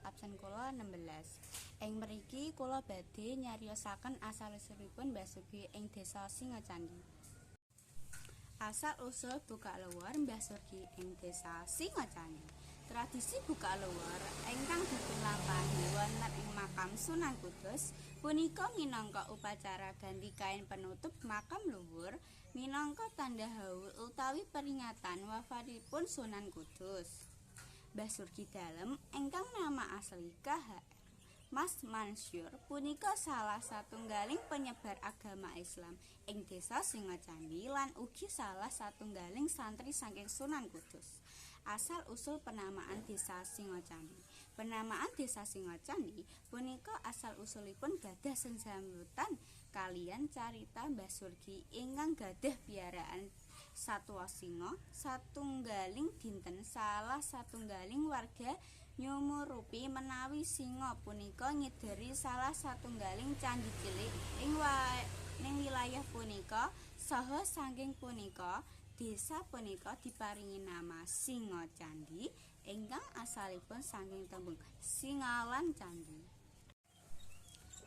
absen kula 16. Ing mriki kula badhe nyariosaken asal usulipun Mbah Surgi ing Desa Singacandi. Asal usul Bukak Luwur Mbah Surgi ing Desa Singacandi. Tradisi Bukak Luwur ingkang dipunlampahi wonten ing makam Sunan Kudus punika minangka upacara ganti kain penutup makam luhur minangka tanda haul utawi peringatan wafatipun Sunan Kudus. Mbah Surgi Dalem ingkang nama asli KHR Mas Mansyur punika salah satunggaling penyebar agama Islam ing Desa Singacandi lan ugi salah satunggaling santri saking Sunan Kudus. Asal usul penamaan Desa Singacandi. Penamaan Desa Singacandi punika asal usulipun gadah sesambutan kaliyan carita Mbah Surgi ingkang gadah piaraan satwa singa. Satunggaling dinten salah satunggaling warga nyumurupi menawi singa punika nyideri salah satunggaling candhi cilik ing wilayah punika, saha saking punika desa punika diparingi nama Singacandi ingkang asalipun saking tembung singa lan candhi.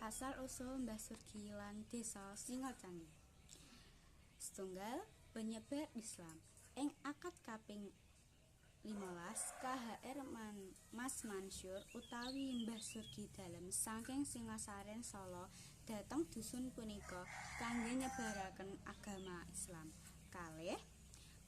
Asal usul Mbah Surgi lan Desa Singacandi. Setunggal, penyebar Islam. Ing akad kaping 15 KHR Mas Mansyur utawi Mbah Surgi Dalem saking Singasaren, Solo dhateng dusun punika kangge nyebaraken agama Islam. Kalih,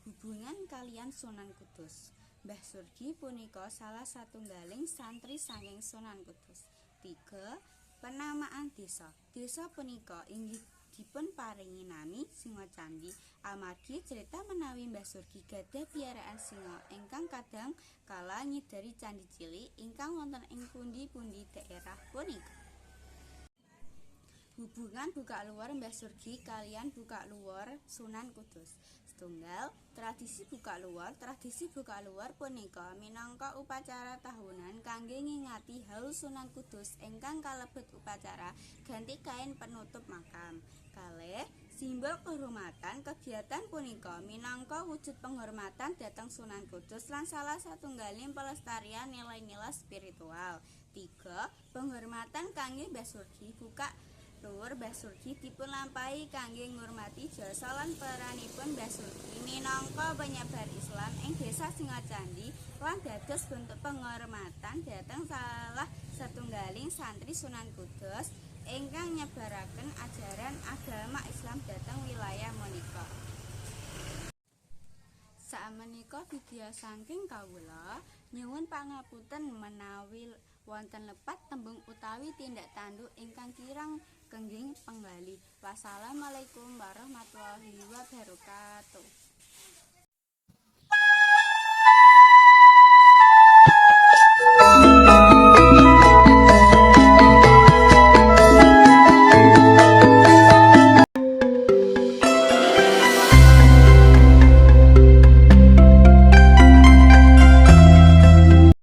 hubungan kaliyan Sunan Kudus. Mbah Surgi punika salah satunggaling santri saking Sunan Kudus. 3. Penamaan desa. Desa punika inggih dipunparingi nami Singacandi amargi crita menawi Mbah Surgi gadah piaraan singa ingkang kadang kala nyideri candhi cilik ingkang wonten ing pundi-pundi daerah punika. Hubungan Bukak Luwur Mbah Surgi kaliyan Bukak Luwur Sunan Kudus. Setunggal, tradisi Bukak Luwur. Tradisi Bukak Luwur punika minangka upacara tahunan kangge ngingati haul Sunan Kudus ingkang kalebet upacara ganti kain penutup makam. Kalih, simbol kehormatan. Kegiatan punika minangka wujud penghormatan dhateng Sunan Kudus lan salah satunggaling pelestarian nilai-nilai spiritual. 3. Penghormatan kangge Mbah Surgi. Bukak Luwur Mbah Surgi dipunlampahi kangge ngurmati jasa lan peranipun Mbah Surgi minangka penyebar Islam ing Desa Singacandi lan dados bentuk penghormatan dhateng salah satunggaling santri Sunan Kudus ingkang nyebaraken ajaran agama Islam dhateng wilayah punika. Sakmenika video saking kawula, nyuwun pangapunten menawi wonten lepat tembung utawi tindak tanduk ingkang kirang kenging penggalih. Wassalamualaikum warahmatullahi wabarakatuh.